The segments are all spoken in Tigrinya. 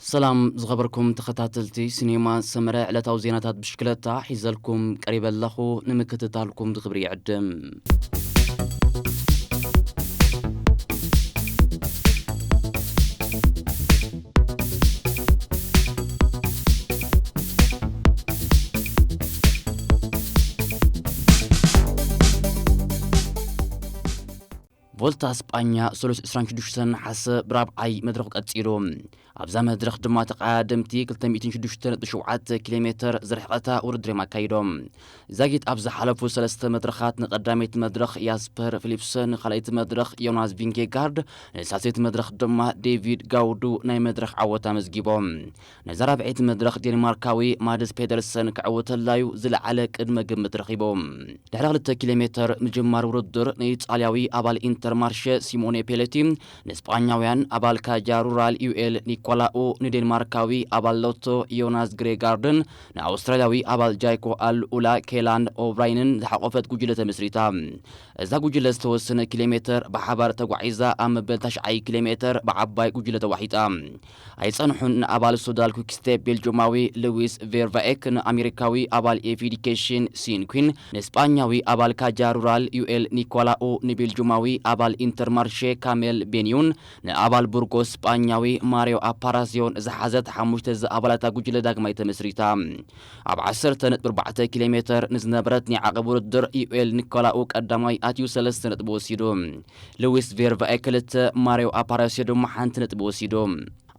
ሰላም ዝኸበርኩም ተኸታተልቲ ሲኔማ ሰመረ፣ ዕለታዊ ዜናታት ብሽክለታ ሒዘልኩም ቀሪበ ኣለኹ። ንምክትታልኩም ብኽብሪ ይዕድም። ቮልታ ስጳኛ ሰሉስ ዕስራን ሽዱሽተን ነሓሰ ብራብዓይ መድረኽ ቀጺሉ። ኣብዛ መድረኽ ድማ ተቐዳደምቲ ክልተ ሚእትን ሽዱሽተ ነጥቢ ሸውዓተ ኪሎ ሜተር ዝርሕቐታ ውድድር እዮም ኣካይዶም። ዛጊት ኣብ ዝሓለፉ ሰለስተ መድረኻት ንቐዳመይቲ መድረኽ ያስፐር ፊሊፕሰን፣ ንኻልኣይቲ መድረኽ ዮናስ ቪንጌጋርድ፣ ንሳልሰይቲ መድረኽ ድማ ዴቪድ ጋውዱ ናይ መድረኽ ዓወት ኣመዝጊቦም። ነዛ ራብዐይቲ መድረኽ ዴንማርካዊ ማድስ ፔደርሰን ክዕወተላዩ ዝለዓለ ቅድመ ግምት ረኺቡ። ድሕሪ ክልተ ኪሎ ሜተር ምጅማር ውድድር ንኢጣልያዊ ኣባል ኢንተርማርሸ ሲሞኔ ፔሌቲ፣ ንስጳኛውያን ኣባል ካጃ ሩራል ዩኤል ኒኮላኡ፣ ንዴንማርካዊ ኣባል ሎቶ ዮናስ ግሬጋርድን ንኣውስትራልያዊ ኣባል ጃይኮ ኣልኡላ ኬላንድ ኦብራይንን ዝሓቆፈት ጉጅለ ተመስሪታ። እዛ ጉጅለ ዝተወሰነ ኪሎ ሜተር ብሓባር ተጓዒዛ ኣብ መበል ታሽዓይ ኪሎ ሜተር ብዓባይ ጉጅለ ተዋሒጣ። ኣይጸንሑን። ንኣባል ሶዳል ኩክስቴፕ ቤልጅማዊ ልዊስ ቬርቫኤክ፣ ንኣሜሪካዊ ኣባል ኤፊዲኬሽን ሲንኩን፣ ንስጳኛዊ ኣባል ካጃ ሩራል ዩኤል ኒኮላኡ፣ ንቤልጅማዊ ኣባል ኢንተርማርሼ ካሜል ቤንዩን፣ ንኣባል ቡርጎስ ስጳኛዊ ማሪዮ ኣፓራሲዮን ዝሓዘት ሓሙሽተ ዝኣባላታ ጉጅለ ዳግማይ ተመስሪታ። ኣብ ዓሰርተ ነጥቢ ኣርባዕተ ኪሎ ሜተር ንዝነበረት ናይ ዓቐብ ውድድር ዩኤል ኒኮላኡ ቀዳማይ ኣትዩ ሰለስተ ነጥቢ ወሲዱ። ልዊስ ቬርቫኤ ክልተ፣ ማሪዮ ኣፓራሲዮ ድማ ሓንቲ ነጥቢ ወሲዱ።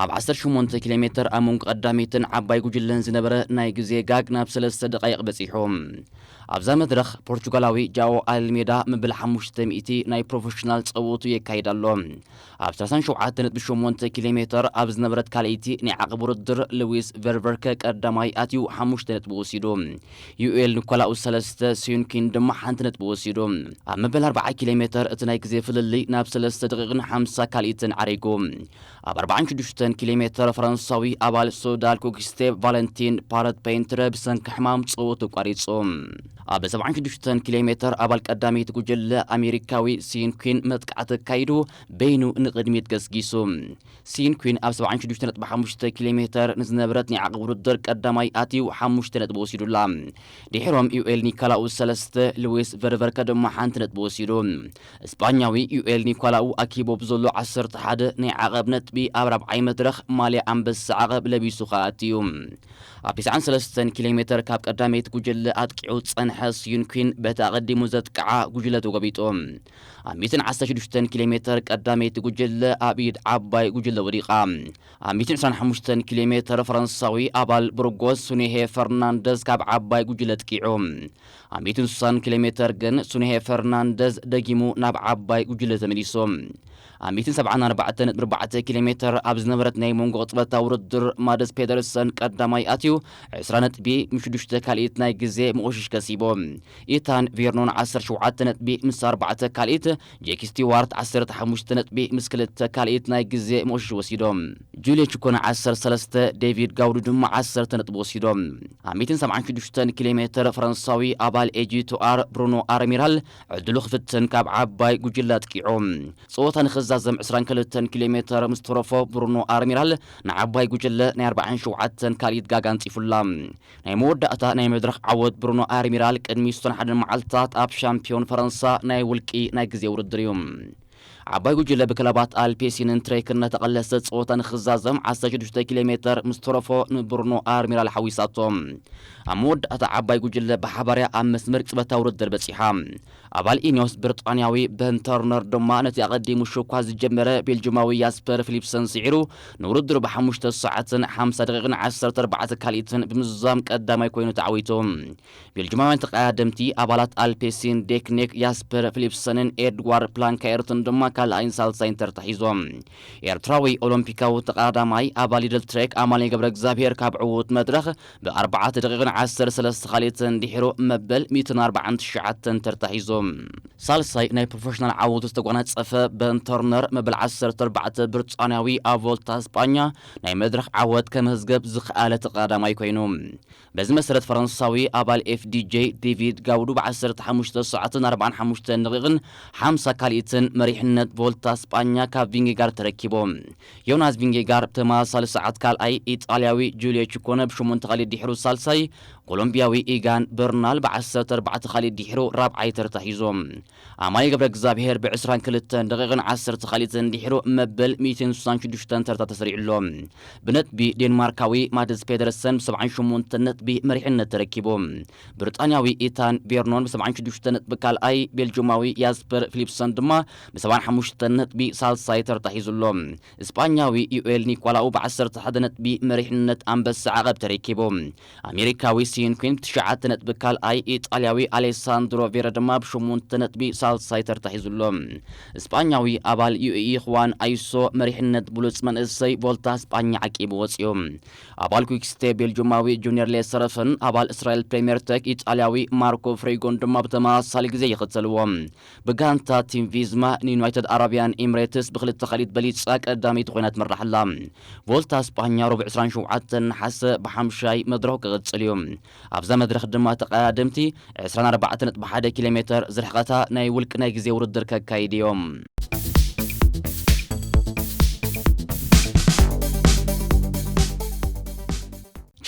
ኣብ ዓሰርተ ሸሞንተ ኪሎ ሜተር ኣብ መንጎ ቀዳመይትን ዓባይ ጉጅለን ዝነበረ ናይ ግዜ ጋግ ናብ ሰለስተ ደቃይቕ በጺሑ። ኣብዛ መድረኽ ፖርቹጋላዊ ጃኦ ኣልሜዳ መበል ሓሙሽተ ሚእቲ ናይ ፕሮፌሽናል ጸወቱ የካይድ ኣሎ። ኣብ ሰላሳን ሸውዓተን ነጥቢ ሸሞንተ ኪሎ ሜተር ኣብ ዝነበረት ካልኣይቲ ናይ ዓቐብ ውድድር ልዊስ ቨርቨርከ ቀዳማይ ኣትዩ ሓሙሽተ ነጥቢ ወሲዱ። ዩኤል ኒኮላኡ ሰለስተ፣ ሲዩንኪን ድማ ሓንቲ ነጥቢ ወሲዱ። ኣብ መበል ኣርብዓ ኪሎ ሜተር እቲ ናይ ግዜ ፍልልይ ናብ ሰለስተ ደቂቕን ሓምሳ ካልኢትን ዓሪጉ። ኣብ ኣርባዓን ሽዱሽተን ኪሎ ሜተር ፈረንሳዊ ኣባል ሶዳል ኩክስቴፕ ቫለንቲን ፓረት ፔንትረ ብሰንኪ ሕማም ጸወቱ ኣቋሪጹ። ኣብ ሰብዓን ሽዱሽተን ኪሎ ሜተር ኣባል ቀዳመይቲ ጉጅለ ኣሜሪካዊ ሲንኩን መጥቃዕቲ ኣካይዱ በይኑ ንቕድሚት ገስጊሱ። ሲንኩን ኣብ ሰብዓን ሽዱሽተ ነጥቢ ሓሙሽተ ኪሎ ሜተር ንዝነበረት ናይ ዓቕብ ውድድር ቀዳማይ ኣትዩ ሓሙሽተ ነጥቢ ወሲዱላ። ድሒሮም ዩኤል ኒኮላኡ ሰለስተ፣ ልዊስ ቨርቨርከ ድማ ሓንቲ ነጥቢ ወሲዱ። ስጳኛዊ ዩኤል ኒኮላኡ ኣኪቦ ብዘሎ ዓሰርተ ሓደ ናይ ዓቐብ ነጥቢ ኣብ ራብዓይ መድረኽ ማልያ ኣንበሳ ዓቐብ ለቢሱ ከኣ ኣትዩ። ኣብ ተስዓን ሰለስተን ኪሎ ሜተር ካብ ቀዳመይቲ ጉጅለ ኣጥቂዑ ዝጸንሐ ስዩን ኩን በቲ ኣቐዲሙ ዘጥቅዓ ጉጅለ ተጎቢጡ። ኣብ ሚእትን ዓሰርተ ሽዱሽተን ኪሎ ሜተር ቀዳመይቲ ጉጅለ ኣብ ኢድ ዓባይ ጉጅለ ወዲቓ። ኣብ ሚእትን ዕስራን ሓሙሽተን ኪሎ ሜተር ፈረንሳዊ ኣባል ብርጎስ ሱኔሄ ፈርናንደዝ ካብ ዓባይ ጉጅለ ኣጥቂዑ። ኣብ ሚእትን ስሳን ኪሎ ሜተር ግን ሱኔሄ ፈርናንደዝ ደጊሙ ናብ ዓባይ ጉጅለ ተመሊሱ። ኣብ ሚእትን ሰብዓን ኣርባዕተን ነጥቢ ኣርባዕተ ኪሎ ሜተር ኣብ ዝነበረት ናይ መንጎ ቅጽበታዊ ውድድር ማደስ ፔደርሰን ቀዳማይ ኣትዩ ዕስራ ነጥቢ ምስ ሽዱሽተ ካልኢት ናይ ግዜ ምቑሽሽ ከሲቡ። ኢታን ቬርኖን ዓሰርተ ሸውዓተ ነጥቢ ምስ ኣርባዕተ ካልኢት፣ ጄክ ስቲዋርት ዓሰርተ ሓሙሽተ ነጥቢ ምስ ክልተ ካልኢት ናይ ግዜ ምቑሽሽ ወሲዶም። ጁልዮ ቺኮን ዓሰርተ ሰለስተ፣ ዴቪድ ጋውዱ ድማ ዓሰርተ ነጥቢ ወሲዶም። ኣብ ሚእትን ሰብዓን ሽዱሽተን ኪሎ ሜተር ፈረንሳዊ ኣባል ኤጂ ቱ ኣር ብሩኖ ኣርሚራል ዕድሉ ክፍትን ካብ ዓባይ ጉጅለ ኣጥቂዑ። ጸወታ ንኽዛዘም ዕስራን ክልተን ኪሎ ሜተር ምስ ተረፎ ብሩኖ ኣርሚራል ንዓባይ ጉጅለ ናይ ኣርባዓን ሸውዓተን ካልኢት ጋግ ኣንጺፉላ። ናይ መወዳእታ ናይ መድረኽ ዓወት ብሩኖ ኣርሚራል ቅድሚ ሱሳን ሓደን መዓልታት ኣብ ሻምፒዮን ፈረንሳ ናይ ውልቂ ናይ ግዜ ውድድር እዩ። ዓባይ ጉጅለ ብክለባት ኣልፔሲንን ትሬክን እናተቐለሰ ጸወታ ንኽዛዘም ዓሰርተ ሽዱሽተ ኪሎ ሜተር ምስ ተረፎ ንብሩኖ ኣርሚራል ሓዊሳቶ። ኣብ መወዳእታ ዓባይ ጉጅለ ብሓባርያ ኣብ መስመር ቅጽበታዊ ውድድር በጺሓ። ኣባል ኢኒዮስ ብሪጣንያዊ በን ተርነር ድማ ነቲ ኣቐዲሙ ሽኳ ዝጀመረ ቤልጅማዊ ያስፐር ፊሊፕሰን ስዒሩ ንውድድሩ ብሓሙሽተ ሰዓትን ሓምሳ ደቂቕን ዓሰርተ ኣርባዕተ ካልኢትን ብምዝዛም ቀዳማይ ኮይኑ ተዓዊቱ። ቤልጅማውያን ተቐዳደምቲ ኣባላት ኣልፔሲን ዴክኔክ ያስፐር ፊሊፕሰንን ኤድዋርድ ፕላንካየርትን ድማ ካልኣይን ሳልሳይን ተርታ ሒዞም። ኤርትራዊ ኦሎምፒካዊ ተቐዳዳማይ ኣባል ሊድል ትሬክ ኣማኑኤል ገብረ እግዚኣብሔር ካብ ዕዉት መድረኽ ብኣርባዕተ ደቂቕን ዓሰርተ ሰለስተ ካልኢትን ድሒሩ መበል ሚእትን ኣርባዓን ትሽዓተን ተርታ ሒዞም። ሳልሳይ ናይ ፕሮፌሽናል ዓወቱ ዝተጓናጸፈ በን ተርነር መበል ዓሰርተ ኣርባዕተ ብሪጣንያዊ ኣብ ቮልታ ስጳኛ ናይ መድረኽ ዓወት ከመዝገብ ዝኸኣለ ተቐዳዳማይ ኮይኑ። በዚ መሰረት ፈረንሳዊ ኣባል ኤፍዲጄ ዴቪድ ጋውዱ ብዓሰርተ ሓሙሽተ ሰዓትን ኣርባዓን ሓሙሽተን ደቂቕን ሓምሳ ካልኢትን መሪሕነት ቮልታ ስጳኛ ካብ ቪንጌጋር ተረኪቡ። ዮናስ ቪንጌጋር ብተመሳሳሊ ሰዓት ካልኣይ፣ ኢጣልያዊ ጁልዮ ቺኮነ ብሽሞንተ ካሊድ ድሕሩ ሳልሳይ፣ ኮሎምቢያዊ ኢጋን በርናል ብዓሰርተ ኣርባዕተ ካሊድ ድሕሩ ራብዓይ ተርታ ሒዞም። ኣማኑኤል ገብረ እግዚኣብሔር ብ22 ደቂቕን ዓሰርተ ካሊትን ድሕሩ መበል ሚእትን ስሳን ሽዱሽተን ተርታ ተሰሪዑ ኣሎ። ብነጥቢ ዴንማርካዊ ማድስ ፔደርሰን ብ78 ነጥቢ መሪሕነት ተረኪቡ። ብሪጣንያዊ ኢታን ቤርኖን ብ76 ነጥቢ ካልኣይ፣ ቤልጁማዊ ያስፐር ፊሊፕሰን ድማ ብ75 ነጥቢ ሳልሳይ ተርታ ሒዙ ኣሎ። እስጳኛዊ ዩኤል ኒኮላኡ ብ11 ነጥቢ መሪሕነት ኣንበሳ ዓቐብ ተረኪቡ። ኣሜሪካዊ ሲን ኩን ብ9 ነጥቢ ካልኣይ፣ ኢጣልያዊ ኣሌሳንድሮ ቬረ ድማ ብ8 ነጥቢ ሳልሳይ ተርታ ሒዙ ኣሎ። እስጳኛዊ ኣባል ዩ ኤ ኢ ኹዋን ኣይሶ መሪሕነት ብሉጽ መንእሰይ ቮልታ እስጳኛ ዓቂቡ ወጺኡ። ኣባል ኩክስቴ ቤልጁማዊ ጁኒየር ሌሰረፍን ኣባል እስራኤል ፕሬምየር ቴክ ኢጣልያዊ ማርኮ ፍሬጎን ድማ ብተመሳሳሊ ግዜ ይኽተልዎ። ብጋንታ ቲም ቪዝማ ንዩናይትድ ኣረቢያን ኤምሬትስ ብክልተ ካሊድ በሊጻ ቀዳመይቲ ኮይና ትምራሕ ኣላ። ቮልታ ስጳኛ ረቡዕ ዕስራን ሸውዓተን ነሓሰ ብሓምሻይ መድረኹ ክቕጽል እዩ። ኣብዛ መድረኽ ድማ ተቐዳደምቲ ዕስራን ኣርባዕተን ነጥቢ ሓደ ኪሎ ሜተር ዝርሕቐታ ናይ ውልቂ ናይ ግዜ ውድድር ከካይድ እዮም።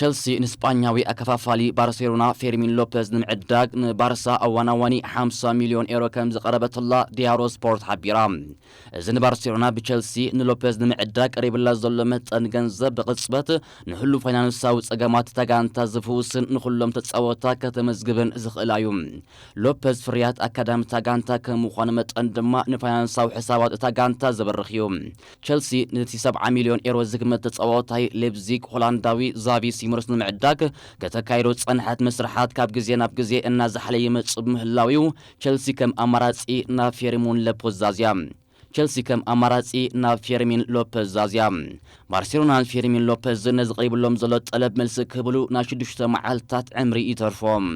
ቸልሲ ንስጳኛዊ ኣከፋፋሊ ባርሴሎና ፌርሚን ሎፐዝ ንምዕዳግ ንባርሳ ኣዋናዋኒ ሓምሳ ሚልዮን ኤሮ ከም ዝቐረበትላ ዲያሮ ስፖርት ሓቢራ። እዚ ንባርሴሎና ብቸልሲ ንሎፐዝ ንምዕዳግ ቀሪብላ ዘሎ መጠን ገንዘብ ብቕጽበት ንህሉ ፋይናንሳዊ ጸገማት እታ ጋንታ ዝፍውስን ንኹሎም ተጻወታ ከተመዝግብን ዝኽእላ እዩ። ሎፐዝ ፍርያት ኣካዳሚ እታ ጋንታ ከም ምዃኑ መጠን ድማ ንፋይናንሳዊ ሕሳባት እታ ጋንታ ዘበርኽ እዩ። ቸልሲ ነቲ ሰብዓ ሚልዮን ኤሮ ዝግመት ተጻዋታይ ሌፕዚግ ሆላንዳዊ ዛቪ ሲሞርስ ንምዕዳግ ከተካይዶ ዝጸንሐት መስርሓት ካብ ግዜ ናብ ግዜ እናዛሕለ ይመጽእ ብምህላው እዩ ቸልሲ ከም ኣማራጺ ናብ ፌርሚን ሎፐዝ ዛዝያ። ቸልሲ ከም ኣማራጺ ናብ ፌርሚን ሎፐዝ ዛዝያ። ባርሴሎናን ፌርሚን ሎፐዝን ነዚ ቀሪብሎም ዘሎ ጠለብ መልሲ ክህብሉ ናብ ሽዱሽተ መዓልታት ዕምሪ ይተርፎም።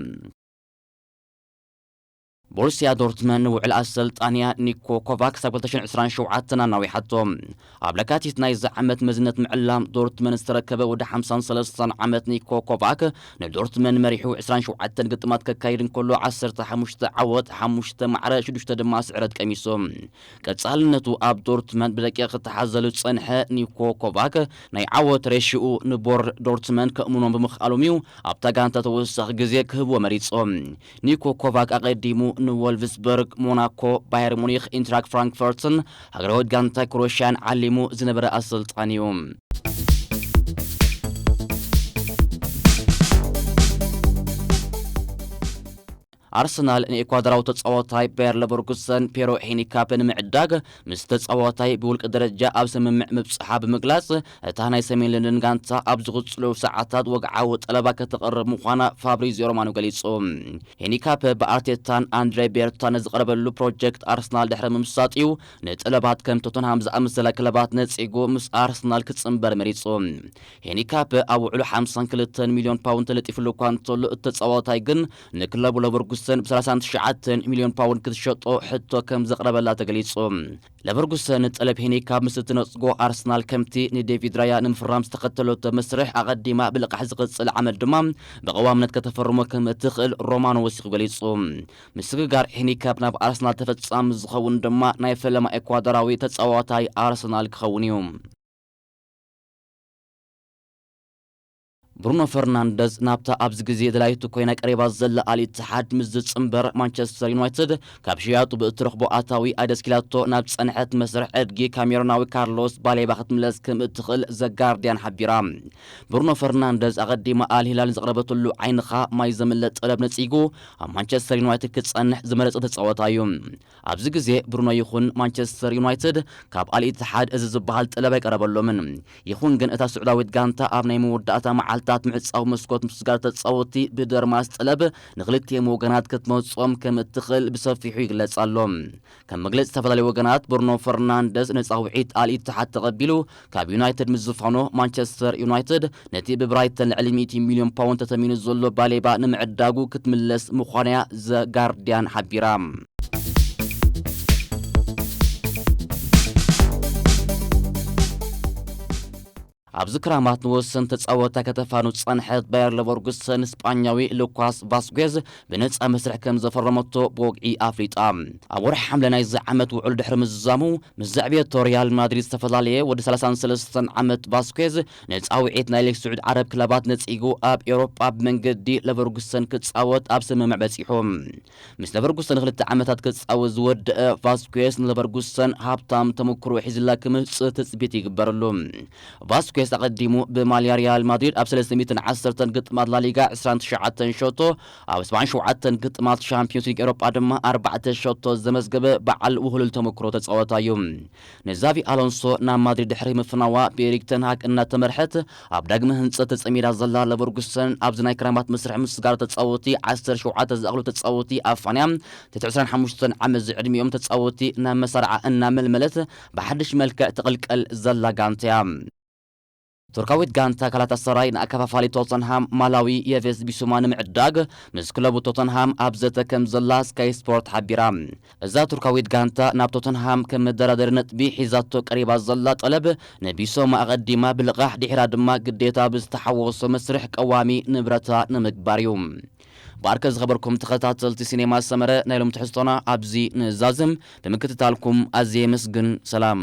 ቦሩስያ ዶርትመን ንውዕል ኣሰልጣንያ ኒኮ ኮቫክ ክሳብ ክልተ ሽሕን ዕስራን ሸውዓተን ኣናዊሓቶ። ኣብ ለካቲት ናይዚ ዓመት መዝነት ምዕላም ዶርትመን ዝተረከበ ወዲ ሓምሳን ሰለስተን ዓመት ኒኮ ኮቫክ ንዶርትመን መሪሑ ዕስራን ሸውዓተን ግጥማት ከካይድ እንከሎ ዓሰርተ ሓሙሽተ ዓወት፣ ሓሙሽተ ማዕረ፣ ሽዱሽተ ድማ ስዕረት ቀሚሱ። ቀጻልነቱ ኣብ ዶርትመን ብደቂቕ ክተሓዘሉ ዝጸንሐ ኒኮ ኮቫክ ናይ ዓወት ሬሽኡ ንቦርድ ዶርትመን ከእምኖም ብምኽኣሎም እዩ ኣብታ ጋንታ ተወሳኺ ግዜ ክህብዎ መሪጾም። ኒኮ ኮቫክ ኣቐዲሙ ንወልፍስበርግ፣ ሞናኮ፣ ባየር ሙኒኽ፣ ኢንትራክ ፍራንክፈርትን ሃገራዊት ጋንታ ክሮሽያን ዓሊሙ ዝነበረ ኣሰልጣኒ እዩ። ኣርሰናል ንኤኳዶራዊ ተጻዋታይ ባየር ለቨርኩሰን ፔሮ ሄኒካፕ ንምዕዳግ ምስ ተጻዋታይ ብውልቂ ደረጃ ኣብ ስምምዕ ምብጽሓ ብምግላጽ፣ እታ ናይ ሰሜን ለንደን ጋንታ ኣብ ዝቕጽሉ ሰዓታት ወግዓዊ ጠለባ ከተቕርብ ምዃና ፋብሪዚዮ ሮማኖ ገሊጹ። ሄኒካፕ ብኣርቴታን ኣንድሬ ቤርታን ዝቐረበሉ ፕሮጀክት ኣርሰናል ድሕሪ ምምሳጥ'ዩ ንጠለባት ከም ቶተንሃም ዝኣመሰላ ክለባት ነጺጉ ምስ ኣርሰናል ክጽንበር መሪጹ። ሄኒካፕ ኣብ ውዕሉ ሓምሳን ክልተን ሚልዮን ፓውንድ ተለጢፉሉ እኳ እንተሎ፣ እቲ ተጻዋታይ ግን ንክለቡ ለቨርኩሰን ብ ሰላሳን ትሽዓተን ሚልዮን ፓውንድ ክትሸጦ ሕቶ ከም ዘቕረበላ ተገሊጹ። ለቨርኩሰን ጠለብ ሄኒካፕ ምስ እትነጽጎ፣ ኣርሰናል ከምቲ ንዴቪድ ራያ ንምፍራም ዝተኸተለቶ መስርሕ ኣቐዲማ ብልቓሕ ዝቕጽል ዓመት ድማ ብቐዋምነት ከተፈርሞ ከም እትኽእል ሮማኖ ወሲኹ ገሊጹ። ምስግጋር ሄኒካፕ ናብ ኣርሰናል ተፈጻሚ ዝኸውን ድማ ናይ ፈለማ ኤኳዶራዊ ተጻዋታይ ኣርሰናል ክኸውን እዩ። ብሩኖ ፈርናንደዝ ናብታ ኣብዚ ግዜ ደላይቱ ኮይና ቀሪባ ዘላ ኣል ኢትሓድ ምስ ዝጽንበር፣ ማንቸስተር ዩናይትድ ካብ ሽያጡ ብእትረኽቦ ኣታዊ ኣደስኪላቶ ናብ ጸንሐት መስርሕ ዕድጊ ካሜሮናዊ ካርሎስ ባሌባ ክትምለስ ከም እትኽእል ዘጋርድያን ሓቢራ። ብሩኖ ፈርናንደዝ ኣቐዲማ ኣል ሂላል ዘቕረበትሉ ዓይንኻ ማይ ዘምለጥ ጠለብ ነጺጉ ኣብ ማንቸስተር ዩናይትድ ክጸንሕ ዝመረጸ ተጻዋታይ እዩ። ኣብዚ ግዜ ብሩኖ ይኹን ማንቸስተር ዩናይትድ ካብ ኣል ኢትሓድ እዚ ዝበሃል ጠለብ ኣይቀረበሎምን። ይኹን ግን እታ ስዑዳዊት ጋንታ ኣብ ናይ መወዳእታ መዓልታት ምዕጻው መስኮት ምስጋር ተጻወትቲ ብደርማስ ጠለብ ንክልቲኦም ወገናት ክትመጽኦም ከም እትኽእል ብሰፊሑ ይግለጽ ኣሎ። ከም መግለጺ ዝተፈላለዩ ወገናት፣ ብሩኖ ፈርናንደስ ነጻ ውዒት ኣል ኢትሓድ ተቐቢሉ ካብ ዩናይትድ ምዝፋኖ፣ ማንቸስተር ዩናይትድ ነቲ ብብራይተን ልዕሊ ሚእቲ ሚልዮን ፓውንድ ተተሚኑ ዘሎ ባሌባ ንምዕዳጉ ክትምለስ ምዃና'ያ ዘ ጋርድያን ሓቢራ። ኣብዚ ክራማት ንወሰን ተጻወታ ከተፋኑ ዝጸንሐት ባየር ለቨርጉሰን ስጳኛዊ ሉካስ ቫስኩዝ ብነጻ መስርሕ ከም ዘፈረመቶ ብወግዒ ኣፍሊጣ። ኣብ ወርሒ ሓምለ ናይዚ ዓመት ውዕል ድሕሪ ምዝዛሙ፣ ምስ ዘዕብየቶ ሪያል ማድሪድ ዝተፈላለየ ወዲ ሰላሳን ሰለስተን ዓመት ቫስኩዝ ነጻ ውዒት ናይ ሊግ ስዑድ ዓረብ ክለባት ነጺጉ ኣብ ኤውሮጳ ብመንገዲ ለቨርጉሰን ክጻወት ኣብ ስምምዕ በጺሑ። ምስ ለቨርጉሰን ክልተ ዓመታት ክጻወት ዝወደአ ቫስኩዝ ንለቨርጉሰን ሃብታም ተመክሮ ሒዝላ ክምጽእ ትጽቢት ይግበረሉ። ቫስኩዝ ኣቐዲሙ ብማልያ ሪያል ማድሪድ ኣብ ሰለስተ ሚእትን ዓሰርተን ግጥማት ላሊጋ ዕስራን ትሽዓተን ሸቶ፣ ኣብ ሰብዓን ሸውዓተን ግጥማት ሻምፒዮንስ ሊግ ኤውሮጳ ድማ ኣርባዕተ ሸቶ ዘመዝገበ በዓል ውህሉል ተመክሮ ተጻወታ እዩ። ንዛቪ ኣሎንሶ ናብ ማድሪድ ድሕሪ ምፍናዋ ብኤሪክ ተንሃግ እናተመርሐት ኣብ ዳግመ ህንጸት ተጸሚዳ ዘላ ለቨርጉሰን ኣብዚ ናይ ክራማት መስርሕ ምስጋር ተጻወቲ ዓሰርተ ሸውዓተ ዝኣኽሉ ተጻወቲ ኣፋንያ ትሕቲ ዕስራን ሓሙሽተን ዓመት ዝዕድሚኦም ተጻወቲ ናብ መሳርዓ እናመልመለት ብሓድሽ መልክዕ ትቕልቀል ዘላ ጋንታ እያ። ቱርካዊት ጋንታ ካላታሰራይ ንኣከፋፋሊ ቶተንሃም ማላዊ የቬስ ቢሱማ ንምዕዳግ ምስ ክለቡ ቶተንሃም ኣብ ዘተ ከም ዘላ ስካይ ስፖርት ሓቢራ። እዛ ቱርካዊት ጋንታ ናብ ቶተንሃም ከም መደራደሪ ነጥቢ ሒዛቶ ቀሪባ ዘላ ጠለብ ንቢሶማ ኣቐዲማ ብልቓሕ ድሒራ ድማ ግዴታ ብዝተሓወሶ መስርሕ ቀዋሚ ንብረታ ንምግባር እዩ። ብኣርከ ዝኸበርኩም ተኸታተልቲ ሲኔማ ሰመረ ናይ ሎም ትሕዝቶና ኣብዚ ንዛዝም ብምክትታልኩም ኣዝየ የመስግን። ሰላም።